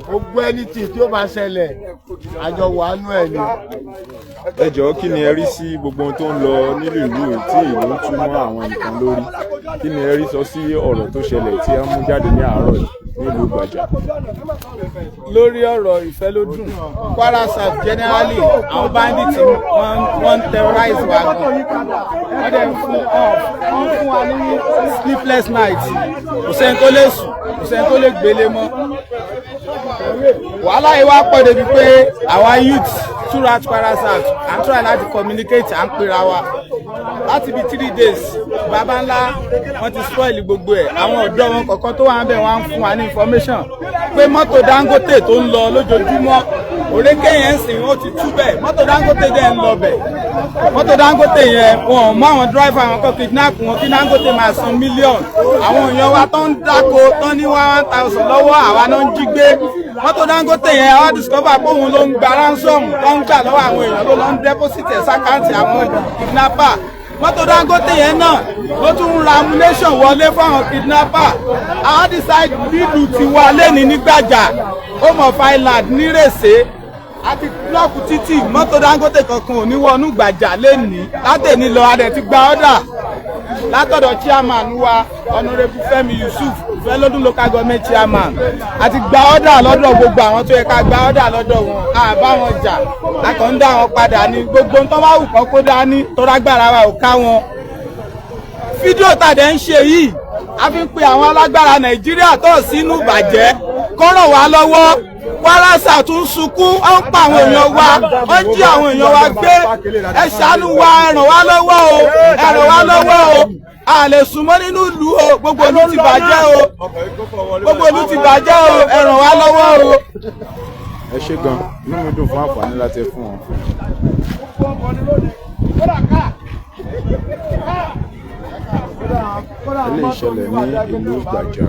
Gbogbo ẹni tí ó bá ṣẹlẹ̀, àjọ wàánú ẹ̀ ni. Ẹ jọ̀ọ́, kí ni ẹ rí sí gbogbo ohun tó ń lọ nílùú ìlú tí ìlú ń tú mọ́ àwọn nǹkan lórí? Kí ni ẹ rí sọ sí ọ̀rọ̀ tó ṣẹlẹ̀ tí ẹ mú jáde ní àárọ̀ yìí nílùú Ìgbàjà? Lórí ọ̀rọ̀ Ìfẹ́lódùn, Kwara South generally, àwọn bandits wọ́n ń terrorize wa gan. Wọ́n dẹ̀ ń fún wọ́n fún wa ní sleepless night. Kò sẹ́ni tó lè sùn, kò sẹ́ni tó lè gbélé mọ́. Wàhálà yìí wá pọ̀ débi pé àwa youth throughout Kwara South, à ń try láti communicate, à ń pera wa láti bí 3 days. Baba ńlá wọ́n ti spoil gbogbo ẹ̀. Àwọn ọ̀dọ́ wọn kọ̀ọ̀kan tó wà ń bẹ̀, wọ́n á ń fún wa ní information pé mọ́tò Dangote tó ń lọ lójoojúmọ́, òrékè yẹn ń sìn, ó ti tú bẹ́ẹ̀. Mọ́tò Dangote dẹ̀ ń lọ bẹ̀. Mọ́tò Dangote yẹn, wọn ò mú àwọn driver wọn kọ́, kidnap wọn, kí Dangote máa san mílíọ̀nù. Àwọn èèyàn wa tó ń dáko tó ní 1,000 lọ́wọ́, àwa náà ń jí gbé. Mọ́tò Dangote yẹn, àwa discover pé òun ló ń gba ransom tó ń gbà lọ́wọ́ àwọn èèyàn, ló lọ ń deposit ẹ̀ s'account àwọn kidnapper. Mọ́tò Dangote yẹn náà ló tún ń ra ammunition wọlé fáwọn kidnapper. Àwọn decide nílùú tiwa lẹ́ni nígbàjà, Home of Island, nírèsé, àti block títì. Mọ́tò Dangote kankan ò ní wọnú Gbàjà lẹ́ni látẹ̀ní lọ. Adẹ̀ ti gba order látọ̀dọ̀ chairman wa, Honourable Fẹ́mi Yusuf, Ìfẹ́lódùn Local Government chairman. Àti gba order lọ́dọ̀ gbogbo àwọn tó yẹ ká gba order lọ́dọ̀ wọn. A bá wọn jà, a kàn ń dá wọn padà ní gbogbo tó bá wù kọ́ kó dání tó rágbára wa ò ká wọn. Fídíò tàdé ń ṣe yìí, a fi ń pe àwọn alágbára Nàìjíríà tó sínú ìbàjẹ́ kó ràn wá lọ́wọ́. Kwara South tún sunkún, ó ń pa àwọn èèyàn wa, ó ń jí àwọn èèyàn wa gbé. Ẹ ṣàánú wa, ẹ ràn wá lọ́wọ́ o, ẹ ràn wá lọ́wọ́ o. A lè súnmọ́ nínú ìlú o. Gbogbo ìlú ti bàjẹ́ o, gbogbo ìlú ti bàjẹ́ o. Ẹ ràn wá lọ́wọ́ o. Ẹ ṣé gan, inú mi dùn fún àǹfààní láti fún wọn. Eléyìí ṣẹlẹ̀ ní ìlú Ìgbàjà.